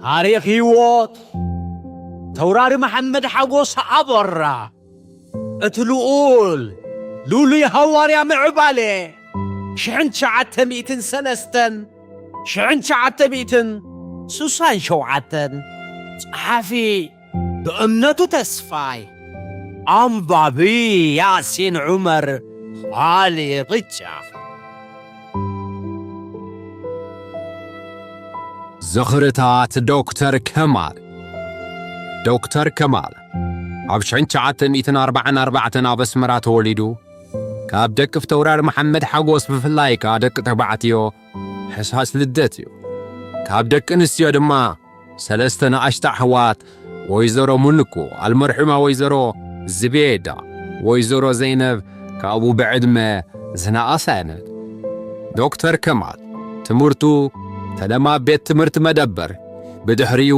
ታሪኽ ህይወት ተውራሪ መሓመድ ሓጎስ ኣበራ። እቲ ልኡል ሉሉይ ሃዋርያ ምዕባለ ሽሕን ትሽዓተ ሚእትን ሰለስተን ሽሕን ትሽዓተ ሚእትን ስሳን ሸውዓተን። ጸሓፊ ብእምነቱ ተስፋይ። ኣንባቢ ያሲን ዑመር ኻሊቕ ጫፍ። ዝኽርታት ዶክተር ከማል። ዶክተር ከማል ኣብ ሽሕን ትሽዓተ ሚእትን ኣርባዓን ኣርባዕተን ኣብ ኣስመራ ተወሊዱ። ካብ ደቂ ፊተውራሪ መሓመድ ሓጎስ ብፍላይ ከኣ ደቂ ተባዕትዮ ሕሳስ ልደት እዩ። ካብ ደቂ ኣንስትዮ ድማ ሰለስተ ንኣሽቱ ኣሕዋት ወይዘሮ ሙልኩ፣ ኣልመርሑማ ወይዘሮ ዝቤዳ፣ ወይዘሮ ዘይነብ ካብኡ ብዕድመ ዝነኣሳ እየን። ዶክተር ከማል ትምህርቱ ፈለማ ኣብ ቤት ትምህርቲ መደበር፣ ብድሕሪኡ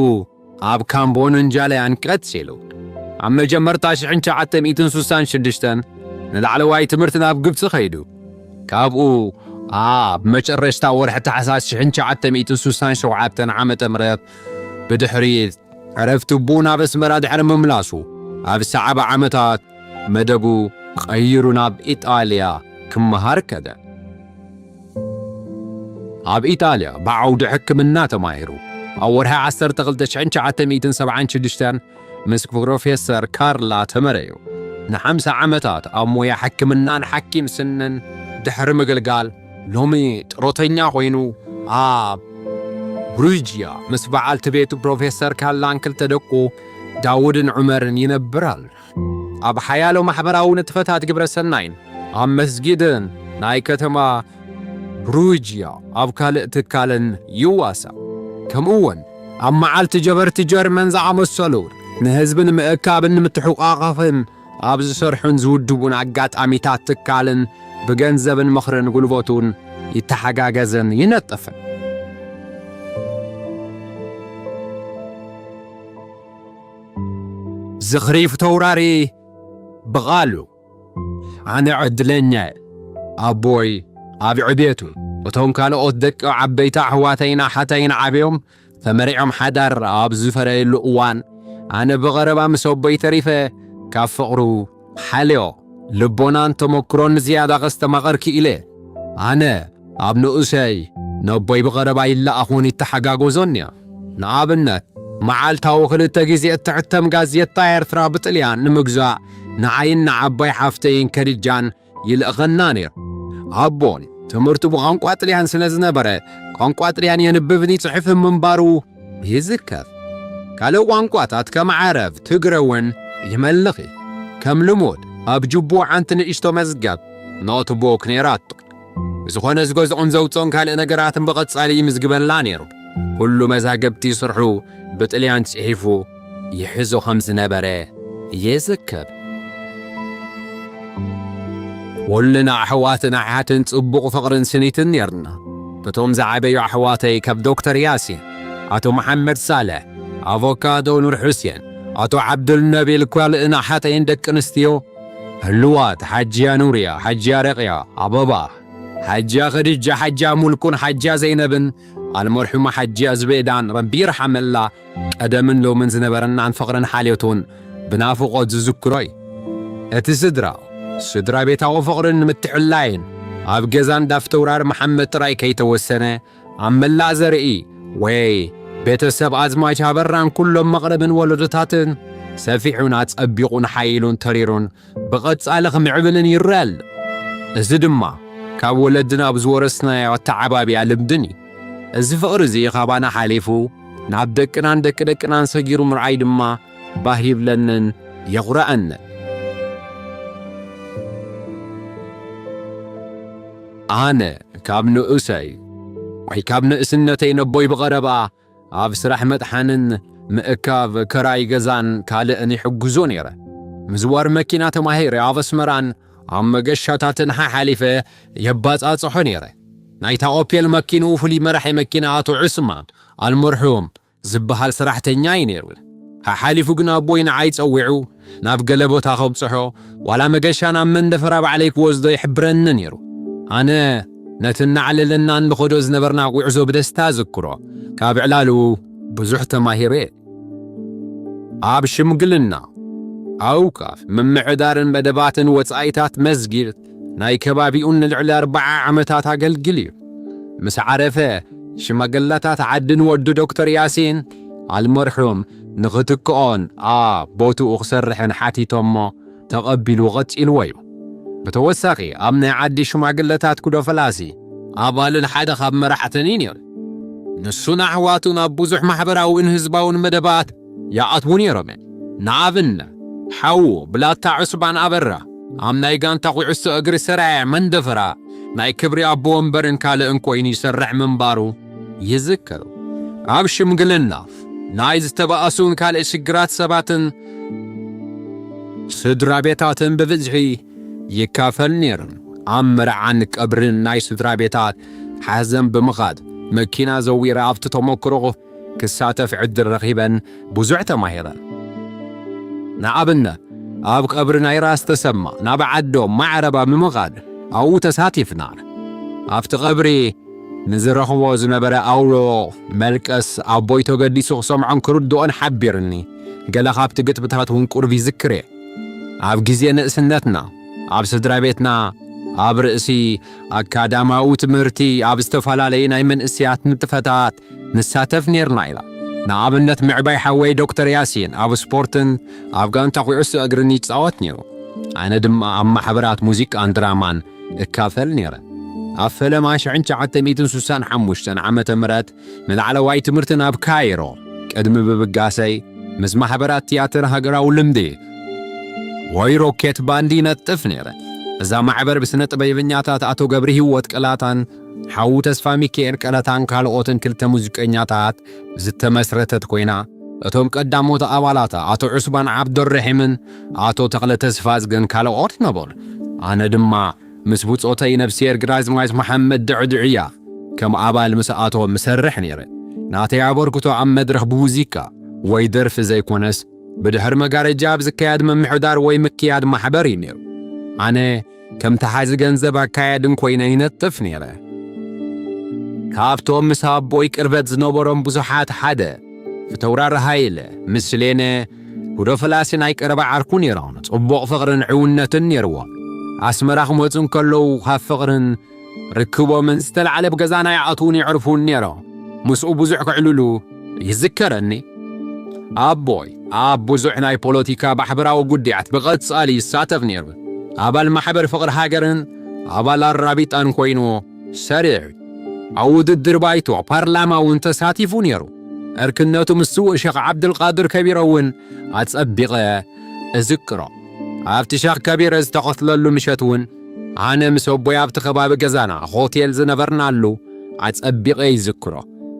ኣብ ካምቦን እንጃለያን ቀጺሉ። ኣብ መጀመርታ ሽሕን ትሽዓተ ሚእትን ስሳን ሽዱሽተን ንላዕለዋይ ትምህርቲ ናብ ግብጺ ከይዱ። ካብኡ ኣብ መጨረሽታ ወርሒ ታሕሳስ ሽሕን ትሽዓተ ሚእትን ስሳን ሸውዓተን ዓመተ ምህረት ብድሕሪ ዕረፍቲ ኣቦኡ ናብ ኣስመራ ድሕሪ ምምላሱ ኣብ ሰዓብ ዓመታት መደቡ ቀይሩ ናብ ኢጣልያ ክመሃር ከደ። ኣብ ኢጣልያ ብዓውዲ ሕክምና ተማሂሩ። ኣብ ወርሒ ዓሰርተ ክልተ ሽሕን ትሽዓተ ሚእትን ሰብዓን ሽዱሽተን ምስ ፕሮፌሰር ካርላ ተመረዩ። ንሓምሳ ዓመታት ኣብ ሞያ ሕክምናን ሓኪም ስንን ድሕሪ ምግልጋል፣ ሎሚ ጥሮተኛ ኮይኑ ኣብ ብሩጅያ ምስ በዓልቲ ቤቱ ፕሮፌሰር ካርላን ክልተ ደቁ ዳውድን ዑመርን ይነብር ኣሎ። ኣብ ሓያሎ ማሕበራዊ ንጥፈታት ግብረ ሰናይን ኣብ መስጊድን ናይ ከተማ ብሩጅያ ኣብ ካልእ ትካልን ይዋሳእ። ከምኡ እውን ኣብ መዓልቲ ጀበርቲ ጀርመን ዝኣመሰሉ ንህዝቢ ንምእካብን ንምትሕቋቋፍን ኣብ ዝሰርሑን ዝውድቡን ኣጋጣሚታት ትካልን ብገንዘብን ምኽርን ጉልበቱን ይተሓጋገዝን ይነጥፍን። ዝኽሪ ፊተውራሪ ብቓሉ። ኣነ ዕድለኛ እየ። ኣቦይ ኣብ ዕቤቱ፣ እቶም ካልኦት ደቂ ዓበይቲ ኣሕዋተይን ኣሓተይን ዓብዮም ተመሪዖም ሓዳር ኣብ ዝፈረየሉ እዋን፣ ኣነ ብቐረባ ምስ ኣቦይ ተሪፈ ካብ ፍቕሩ ሓልዮ፣ ልቦናን ተመክሮን ዝያዳ ከስተማቕር ክኢለ። ኣነ ኣብ ንኡሰይ ነቦይ ብቐረባ ይለኣኹን ይተሓጋገዞን እያ። ንኣብነት፣ መዓልታዊ ክልተ ግዜ እትሕተም ጋዜጣ ኤርትራ ብጥልያን ንምግዛእ ንዓይን ንዓባይ ሓፍተይን ከድጃን ይልእኸና ነይሩ። ኣቦን ትምህርቱ ብቋንቋ ጥልያን ስለ ዝነበረ፣ ቋንቋ ጥልያን የንብብን ይጽሕፍን ምንባሩ ይዝከር። ካልእ ቋንቋታት ከም ዓረብ፣ ትግረ እውን ይመልኽ እዩ። ከም ልሙድ ኣብ ጅቡ ሓንቲ ንእሽቶ መዝገብ፣ ኖትቡክ፣ ነይራቶ። ዝኾነ ዝገዝኦን ዘውፅኦን ካልእ ነገራትን ብቐጻሊ ይምዝግበላ ነይሩ። ኩሉ መዛግብቲ ስርሑ ብጥልያን ጽሒፉ ይሕዞ ከም ዝነበረ ይዝከር። ኩልና ኣሕዋትን ኣሓትን ጽቡቕ ፍቕርን ስኒትን ነይርና። እቶም ዝዓበዩ ኣሕዋተይ ካብ ዶክተር ያሲን፣ ኣቶ መሓመድ ሳልሕ፣ ኣቮካዶ ኑር ሑሴን፣ ኣቶ ዓብዱል ነቢል፣ ካልእን ኣሓተይን ደቂ ኣንስትዮ ህሉዋት፣ ሓጅያ ኑርያ፣ ሓጅያ ረቕያ፣ ኣበባ፣ ሓጅያ ኸዲጃ፣ ሓጅያ ሙልኩን ሓጅያ ዘይነብን ኣልመርሑማ ሓጅያ ዝቤዳን ረቢ ይርሓመላ፣ ቀደምን ሎምን ዝነበረናን ፍቕርን ሓልዮቱን ብናፍቖት ዝዝክሮ እዩ። እቲ ስድራ፣ ስድራ ቤታዊ ፍቕርን ምትሕልላይን ኣብ ገዛ እንዳ ፊተውራሪ መሓመድ ጥራይ ከይተወሰነ፣ ኣብ መላእ ዘርኢ ወይ ቤተሰብ ኣዝማች ኣበራን ኩሎም መቕርብን ወለዶታትን ሰፊሑን ኣጸቢቑን ሓይሉን ተሪሩን ብቐጻሊ ክምዕብልን ይረአ ኣሎ። እዚ ድማ ካብ ወለድና ብዝወረስናዮ ኣተዓባብያ ልምድን እዩ። እዚ ፍቕሪ እዚ ካባና ሓሊፉ ናብ ደቅናን ደቂ ደቅናን ሰጊሩ ምርኣይ ድማ ባህ ይብለንን የኹርዐንን። ኣነ ካብ ንኡሰይ ወይ ካብ ንእስነተይ ነቦይ ብቐረባ ኣብ ስራሕ መጥሓንን ምእካብ ክራይ ገዛን ካልእን ይሕግዞ ነይረ። ምዝዋር መኪና ተማሂረ ኣብ ኣስመራን ኣብ መገሻታትን ሓሓሊፈ የባጻጽሖ ነይረ። ናይታ ኦፔል መኪንኡ ፍሉይ መራሒ መኪና ኣቶ ዑስማን ኣልመርሑም ዝበሃል ሰራሕተኛ እዩ ነይሩ። ሓሓሊፉ ግን ኣቦይ ንዓይ ጸዊዑ ናብ ገለ ቦታ ከብጽሖ፣ ዋላ መገሻ ናብ መንደፈራ ባዕለይ ክወስዶ ይሕብረኒ ነይሩ። ኣነ ነቲ እናዕለለና እንኸዶ ዝነበርና ጉዕዞ ብደስታ እዝክሮ። ካብ ዕላሉ ብዙሕ ተማሂረ። ኣብ ሽምግልና፣ ኣውቃፍ፣ ምምዕዳርን መደባትን ወጻኢታት መስጊድ ናይ ከባቢኡን ንልዕሊ ኣርብዓ ዓመታት ኣገልግል እዩ። ምስ ዓረፈ፣ ሽማግለታት ዓዲ ንወዱ ዶክተር ያሲን ኣልመርሑም ንኽትክኦን ኣብ ቦትኡ ክሰርሕን ሓቲቶሞ ተቐቢሉ ቀጺልዎ እዩ። ብተወሳኺ ኣብ ናይ ዓዲ ሽማግለታት ኩዶ ፈላሲ ኣባልን ሓደ ካብ መራሕትን እዩ ነይሩ። ንሱን ኣሕዋቱን ኣብ ብዙሕ ማሕበራውን ህዝባውን መደባት ይኣትዉ ነይሮም። ንኣብነት ሓዉ ብላታ ዑስማን ኣበራ ኣብ ናይ ጋንታ ኩዕሶ እግሪ ሰራየ መንደፈራ ናይ ክብሪ ኣቦ ወንበርን ካልእን ኮይኑ ይሰርሕ ምንባሩ ይዝከሩ። ኣብ ሽምግልና ናይ ዝተባእሱን ካልእ ሽግራት ሰባትን ስድራ ቤታትን ብብዝሒ ይካፈል ነይሩ። ኣብ መርዓን ቀብርን ናይ ስድራ ቤታት ሓዘን ብምኻድ መኪና ዘዊረ ኣብቲ ተመክሮ ክሳተፍ ዕድል ረኺበን ብዙሕ ተማሂረ። ንኣብነት ኣብ ቀብሪ ናይ ራስ ተሰማ ናብ ዓዶም ማዕረባ ብምኻድ ኣብኡ ተሳቲፍና። ኣብቲ ቀብሪ ንዝረኽቦ ዝነበረ ኣውሎ መልቀስ ኣቦይ ተገዲሱ ክሰምዖን ክርድኦን ሓቢርኒ። ገለ ካብቲ ግጥምታት እውን ቁሩብ ይዝክር እየ። ኣብ ግዜ ንእስነትና ኣብ ስድራ ቤትና ኣብ ርእሲ ኣካዳማዊ ትምህርቲ ኣብ ዝተፈላለዩ ናይ መንእስያት ንጥፈታት ንሳተፍ ነይርና ኢና። ንኣብነት ምዕባይ ሓወይ ዶክተር ያሲን ኣብ ስፖርትን ኣብ ጋንታ ኩዕሶ እግርን ይጻወት ነይሩ። ኣነ ድማ ኣብ ማሕበራት ሙዚቃን ድራማን እካፈል ነይረ። ኣብ ፈለማ ሽሕን ትሽዓተ ሚእትን ስሳን ሓሙሽተን ዓመተ ምህረት ንላዕለዋይ ትምህርቲ ናብ ካይሮ ቅድሚ ምብጋሰይ ምስ ማሕበራት ትያትር ሃገራዊ ልምዲ ወይ ሮኬት ባንድ ይነጥፍ ነይረ። እዛ ማሕበር ብስነ ጥበበኛታት ኣቶ ገብረ ህይወት ቀላታን ሓዉ ተስፋ ሚካኤል ቀለታን ካልኦትን ክልተ ሙዚቀኛታት ዝተመስረተት ኮይና፣ እቶም ቀዳሞት ኣባላታ ኣቶ ዑስማን ዓብደረሒምን ኣቶ ተኽለ ተስፋዝግን ካልኦት ነበሩ። ኣነ ድማ ምስ ብጾተይ ነብስሄር ግራዝማች መሓመድ ድዕድዕያ ከም ኣባል ምስ ኣቶም እሰርሕ ነይረ። ናተይ ኣበርክቶ ኣብ መድረኽ ብሙዚቃ ወይ ደርፊ ዘይኮነስ፣ ብድሕሪ መጋረጃ ኣብ ዝካየድ ምምሕዳር ወይ ምክያድ ማሕበር እዩ ነይሩ። ኣነ ከም ተሓዚ ገንዘብ ኣካያድን ኮይነ ይነጥፍ ነይረ። ካብቶም ምስ ኣቦይ ቅርበት ዝነበሮም ብዙሓት ሓደ፣ ፊተውራሪ ሃይለ፣ ምስሌነ፣ ጉዶ ፈላሲ ናይ ቀረባ ዓርኩ ነይሮም። ጽቡቕ ፍቕርን ዕውነትን ነይርዎም። ኣስመራ ክመጹ እንከለዉ ካብ ፍቕርን ርክቦምን ዝተላዕለ ብገዛና ይኣትዉን የዕርፉን ነይሮም። ምስኡ ብዙሕ ክዕልሉ ይዝከረኒ። ኣቦይ ኣብ ብዙሕ ናይ ፖለቲካ ማሕበራዊ ጉዳያት ብቐጻሊ ይሳተፍ ነይሩ። ኣባል ማሕበር ፍቕሪ ሃገርን ኣባል ኣራቢጣን ኮይኑ ሰሪዑ። ኣብ ውድድር ባይቶ ፓርላማ እውን ተሳቲፉ ነይሩ። ዕርክነቱ ምስ ስዉእ ሸኽ ዓብድልቃድር ከቢረ እውን ኣጸቢቐ እዝክሮ። ኣብቲ ሸኽ ከቢረ ዝተቐትለሉ ምሸት እውን ኣነ ምስ ኣቦይ ኣብቲ ከባቢ ገዛና ሆቴል ዝነበርናሉ ኣጸቢቐ ይዝክሮ።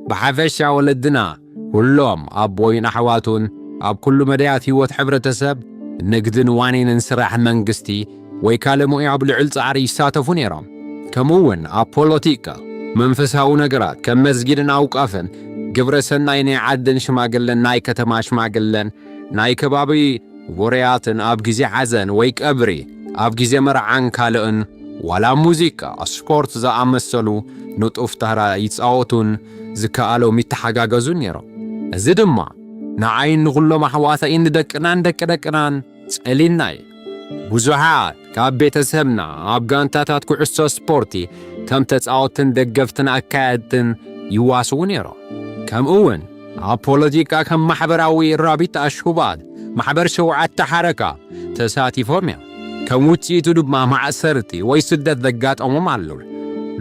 ብሓፈሻ ወለድና ኩሎም ኣቦይን ኣሕዋቱን ኣብ ኩሉ መዳያት ህይወት ሕብረተሰብ፣ ንግድን ዋኒንን ስራሕ መንግስቲ ወይ ካልእ ሙያ ኣብ ልዑል ጻዕሪ ይሳተፉ ነይሮም። ከምኡ እውን ኣብ ፖለቲካ፣ መንፈሳዊ ነገራት ከም መስጊድን ኣውቃፍን፣ ግብረ ሰናይ ናይ ዓድን ሽማግለን ናይ ከተማ ሽማግለን ናይ ከባቢ ውሩያትን ኣብ ግዜ ሓዘን ወይ ቀብሪ፣ ኣብ ግዜ መርዓን ካልእን፣ ዋላ ሙዚቃ፣ ስፖርት ዝኣመሰሉ ንጡፍ ተራ ይጻወቱን ዝከኣሎም ይተሓጋገዙን ነይሮም። እዚ ድማ ንዓይን ንኹሎም ኣሕዋተይን ንደቅናን ደቂ ደቅናን ጸሊልና እዩ። ብዙሓት ካብ ቤተሰብና ኣብ ጋንታታት ኩዕሶ ስፖርቲ ከም ተጻወትን ደገፍትን ኣካየድትን ይዋስዉ ነይሮም። ከምኡ እውን ኣብ ፖለቲካ ከም ማሕበራዊ ራቢጣ ሽባት ማሕበር ሸውዓተ ሓረካ ተሳቲፎም እዮም። ከም ውጽኢቱ ድማ ማእሰርቲ ወይ ስደት ዘጋጠሞም ኣለዉ።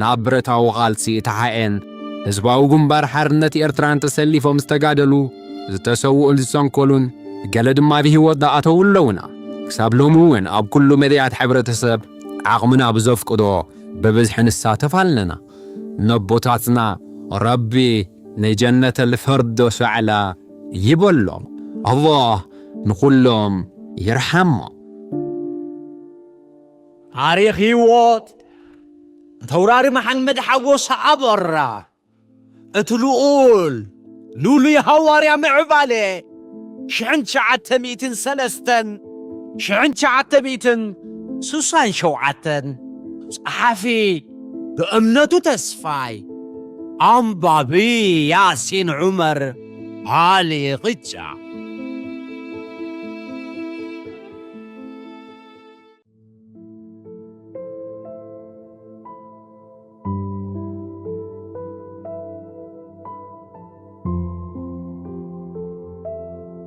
ናብ ብረታዊ ቃልሲ ተሓኤን ህዝባዊ ግንባር ሓርነት ኤርትራን ተሰሊፎም ዝተጋደሉ፣ ዝተሰውኡን ዝሰንከሉን፣ ገለ ድማ ብህይወት ዝኣተዉ ኣለዉና። ክሳብ ሎሚ እውን ኣብ ኩሉ መዳያት ሕብረተሰብ ዓቕምና ብዘፍቅዶ ብብዝሒ ንሳተፍ ኣለና። ነቦታትና ረቢ ንጀነተል ፈርዶስ ኣዕላ ይበሎም። ኣላህ ንኹሎም ይርሓሞ። ታሪኽ ህይወት ተውራሪ መሓመድ ሓጎስ ኣበራ፣ እቲ ልኡል ልኡሉይ ሃዋርያ ምዕባለ ሽሕን ትሽዓተ ሚእትን ሰለስተን ሽሕን ትሽዓተ ሚእትን ስሳን ሸውዓተን፣ ጸሓፊ ብእምነቱ ተስፋይ፣ ኣንባቢ ያሲን ዑመር፣ ፋሊቕጫ።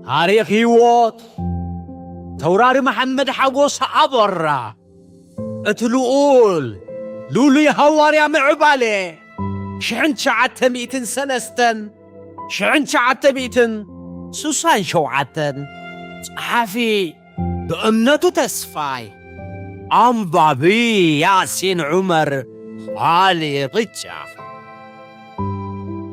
ታሪኽ ህይወት ተውራሪ መሓመድ ሓጎስ ኣበራ። እቲ ልኡል ልኡሉይ ሃዋርያ ምዕባለ ሽሕን ትሽዓተ ሚእትን ሰለስተን ሽሕን ትሽዓተ ሚእትን ስሳን ሸውዓተን። ጸሓፊ ብእምነቱ ተስፋይ። ኣንባቢ ያሲን ዑመር። ፋሊቕጫ።